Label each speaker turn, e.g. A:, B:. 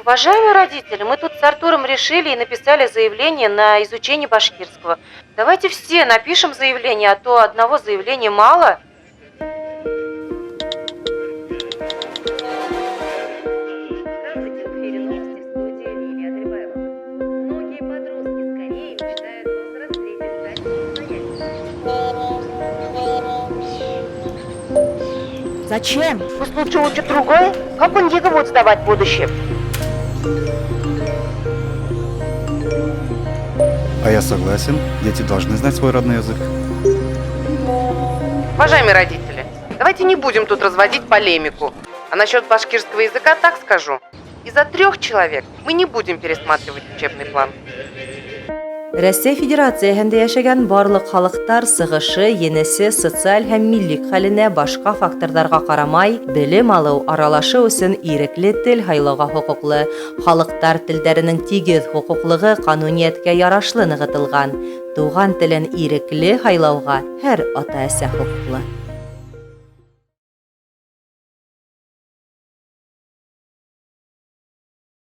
A: Уважаемые родители, мы тут с Артуром решили и написали заявление на изучение башкирского. Давайте все напишем заявление, а то одного заявления мало. Здравствуйте, в эфире новости, в студии Лилия Адрибаева. Многие подростки скорее мечтают повзрослеть и стать самостоятельными.
B: Зачем? Пусть лучше учит другое. Как он ЕГЭ будет сдавать в будущем?
C: А я согласен, дети должны знать свой родной язык.
D: Уважаемые родители, давайте не будем тут разводить полемику. А насчет башкирского языка так скажу. Из-за 3 человек мы не будем пересматривать учебный план.
A: Рәсәй Федерацияһендә йәшәгән барлыҡ халыҡтар сығышы, енесе, социаль һәм милли хәленә башҡа факторҙарға ҡарамай, белем алыу, аралашыу өсөн ирекле тел һайлауға хоҡуҡлы. Халыҡтар телдәренең тигеҙ хоҡуҡлығы ҡануниәткә ярашлы нығытылған. Туған телен ирекле һайлауға һәр ата-әсә хоҡуҡлы.